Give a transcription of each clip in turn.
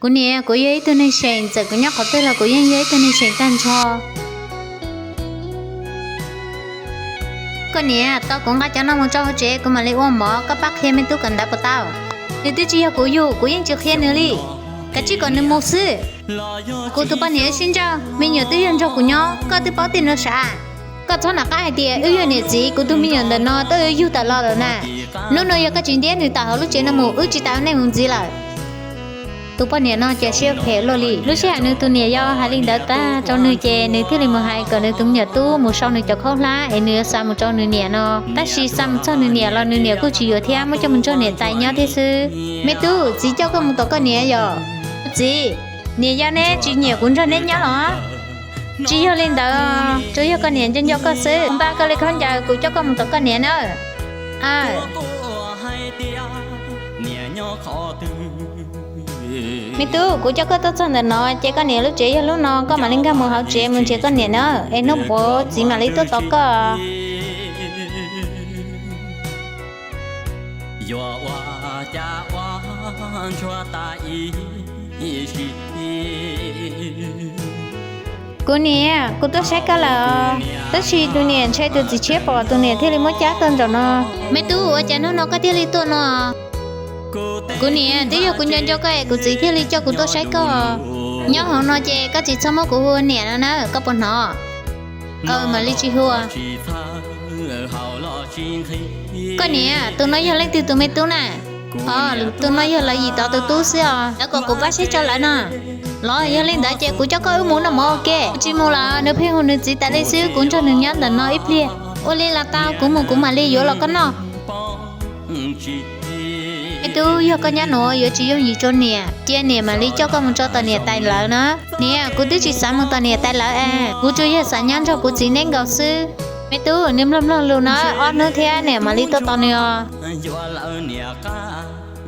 Kuv niam, kuv yog ib tug neeg seem, txawm kuv nyob qhov twg los kuv yeej yog ib tug neeg seem tag nrho. Koj niam, tos kuv nqa cov no mus rau hauv tsev, kuv mam li ua mov, koj pab qhia me tub kawm ntawv puas tau? Nws twb tsis yog kuv yug, kuv yeej tsis qhia nws li. Kav tsij kom nws mus xwb. Kuv tus poj niam wb sib ntsaj, me nyuam twb yog nrog kuv nyob, koj twb paub tej no sav. Koj txhob nco qab hais tias wb yog niam txiv, kuv tus me nyuam ntawm no twb yug tawm los lawm na. Hnub no yog koj tsis ntiab nws tawm hauv lub tsev no mus, wb tsis tau nej mus ntxiv lawm. Tus poj niam no cas siab phem luaj li. Lub sij hawm nws tus niam yau hais li ntawd tag rau nws ces nws thiaj li mus hais kom nws tus me nyuam tub mus sau nws cov khaub hlab es nws yuav xa mus rau nws niam no. Tab sis xa mus txog nws niam los nws niam kuj tsis yuav thiab, muab coj mus nrog niam tais nyob thiab xwb. Me tub, txiv coj koj mus tom koj niam yom? Txiv, niam yau neb tsis nyiam kuv nrog neb nyob los? Tsis yog li ntawd, tsuas yog koj niam nco nco koj xwb. Npaj koj li khaub ncaws, kuv coj koj mus tom koj niam nawb. Me tub, kuv coj koj tuaj txog ntawm no ces koj niam lub tsev yog lub no, koj mam li nkag mus hauv tsev mus nrhiav koj niam na, es hnub puav txiv mam li tuaj tos koj. Kuv niam, kuv tuaj saib koj lawm os. Tab sis tus niam ntshai tus txiv tshiab pom, tus niam thiaj li muab cab tuaj nraum no. Me tub, ua cas hnub no koj thiaj li tuaj no? Kuv niam, twb yog kuv nco nco koj es kuv txiv thiaj li coj kuv tuaj saib koj. Nyob hauv no ces koj tsis txhob muab kuv hu niam no na, koj puas hnov? Aw, mam li tsis hu. Koj niam, tus no yog leej twg tus me tub na? Os, tus no yog lawv yim tod tus tub xwb os, lawv kom kuv pab saib tso lawv no. Los yog li ntawd ces kuv coj koj wb mus noj mov ua ke. Tsis mus lawm, nws pheej hu nws txiv tas li xwb, kuv nrog nws nyob ntawm no ib pliag. Ua li los tau, kuv mus kuv mam li yuav los koj noj. Me tub, yog koj nyob nuav yuav tsis yooj yim rau niam, cia niam mam li coj koj mus tso tom niam tais lawv na. Niam, kuv twb tsis xav mus tom niam tais lawv es, kuv tsuas yog xav nyob nrog kuv txiv neb nkaus xwb. Me tub, nws mloog mloog lus na, ob hnub thiab niam mam li tuaj tos nws os.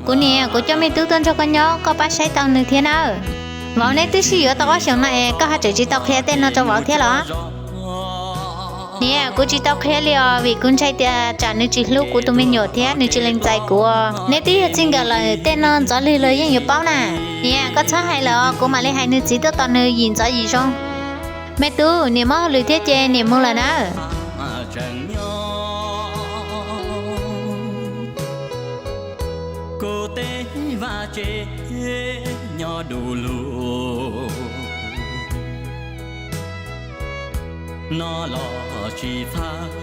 Kuv niam, kuv coj me tub tuaj nrog koj nyob, koj pab saib tau nws thiab nawb. Vauv, neb twb sib yuav tau ob xyoos no es koj ho tseem tsis tau qhia tej no rau vauv thiab los? Niam, kuv tsis tau qhia li os, vim kuv ntshai tias tsam nws tsis hlub kuv tus me nyuam thiab nws tsis lees txais kuv. Neb twb yog txij nkawm lawm, tej no ntxov lwg los yeej yuav paub na. Niam, koj txhob hais lawm os, kuv mam li hais nws txiv tuaj tos nws yim ntxov yim zoo. Me tub, niam muaj hauj lwm thiab ces niam mus lawm nawb.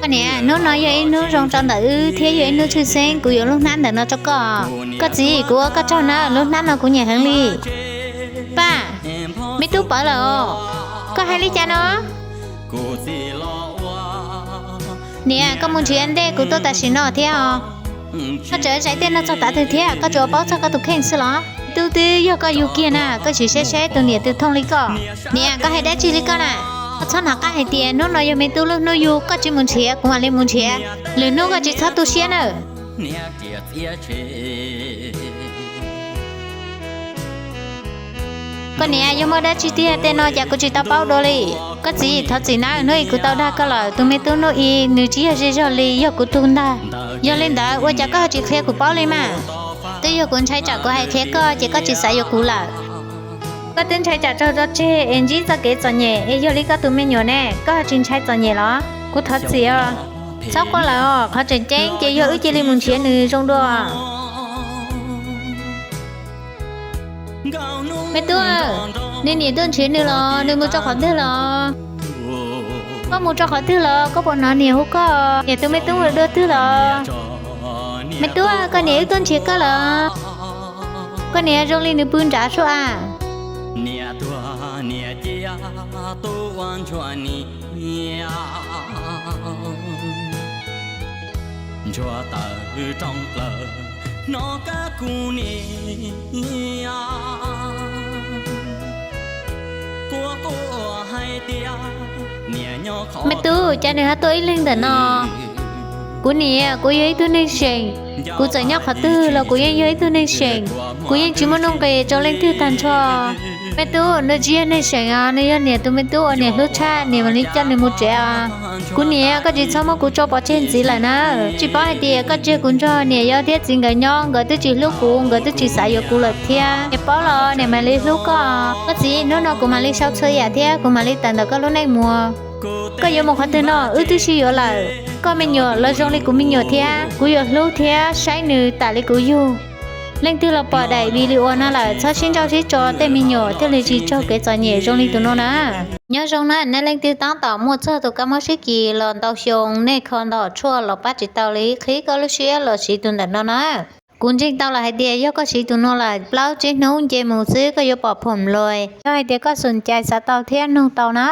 Koj niam, hnub no yog ib hnub zoo rau ntawm wb thiab yog ib hnub tshwj xeeb, kuv yuav lub hnab ntawm no rau koj. Koj txiv, kuv ua koj tsaug nawb, lub hnab no kuv nyiam heev li. Paj, me tub pawv lawm os. Koj hais li cas no? Niam, koj mus nrhiav ntej kuv tuaj tam sim no thiab os. Koj tseem zais tej no txog tav twg thiab, koj tsuas paub txog koj tus kheej xwb los? Tub twb yog koj yug kiag na, koj tsis saib saib tus niam tus thooj li koj. Niam, koj hais dab tsi li koj na? Koj txhob hnov qab hais tias hnub no yog me tub lub hnub yug, koj tsis mus nrhiav kuv mam li mus nrhiav. Lwm hnub koj tsis txhob tu siab nawb. Koj niam, yog muaj dab tsi tiag tej no cas kuv tsis tau paub dua li. Koj txiv, thov txim nawb, hnub ib kuv tau dag koj lawm, tus me tub hnub ib nws tsis yog zej zog li, yog kuv tug ntag. Yog li ntawd ua cas koj ho tsis qhia kuv paub li mas? Twb yog kuv ntshai tsam kuv hais qhia koj ces koj tsis xav yuav kuv lawm. Koj twb ntshai tsam raug tso tseg es ntsib txoj kev txom nyem es yog li koj tus me nyuam ne, koj ho tsis ntshai txom nyem los? Kuv thov txim os. Txhob quaj lawm os, qhov tseem ceeb ces yog wb cia li mus nrhiav nws zoo dua. Me tub, nws niam tuaj nrhiav nws los nws mus rau qhov twg los? Koj mus rau qhov twg los koj puas hnov niam hu koj? Niam tus me tub mus dua twg los? Me tub, koj niam wb tuaj nrhiav koj lawm. Koj niam zoo li nws pw nrad sua a. Me tub, cas nws ho tuaj ib leeg ntawm no? Kuv niam, kuv yog ib tug neeg seem, kuv txawm nyob qhov twg los kuv yeej yog ib tug neeg seem. Kuv yeej tsis muaj nuj nqis rau leej twg tag nrho. Me tub, nws tsis yog neeg seem os, nws yog niam tus me tub uas niam hlub tshaj, niam mam li coj nws mus tsev os. Kuv niam, koj tsis txhob muab kuv tso pov tseg ntxiv lawm na. Tsis paub hais tias koj tseg kuv nrog niam yau thiab txiv nkawd nyob, nkawd twb tsis hlub kuv, nkawd twb tsis xav yuav kuv lawm thiab. Niam paub los niam mam li hlub koj. Koj txiv, hnub no kuv mam li sau txhua yam thiab kuv mam li tawm ntawm koj lub neej mus. Koj yuav mus qhov twg no wb twb sib yuav lawm. Koj me nyuam los zoo li kuv me nyuam thiab, kuv yuav hlub thiab saib nws tam li kuv yug. Leej twg los pom daim video no lawm txhob sib nrauj sib tso tej me nyuam thiaj li tsis raug kev txom nyem zoo li tus no na. Nyob zoo na, nej leej twg tab tom muaj txog tus kab mob sib kis los ntau xyoo, nej kho ntom tshuaj los pab tsis tau li, qhib koj lub siab los siv tus ntawm no na. Kuv ntseeg tau lawm hais tias yog koj siv tus no lawm plaub tsib hnub nce mus xwb koj yuav pom phom loj. Yog hais tias koj xum cai xav tau thiab nug tau na.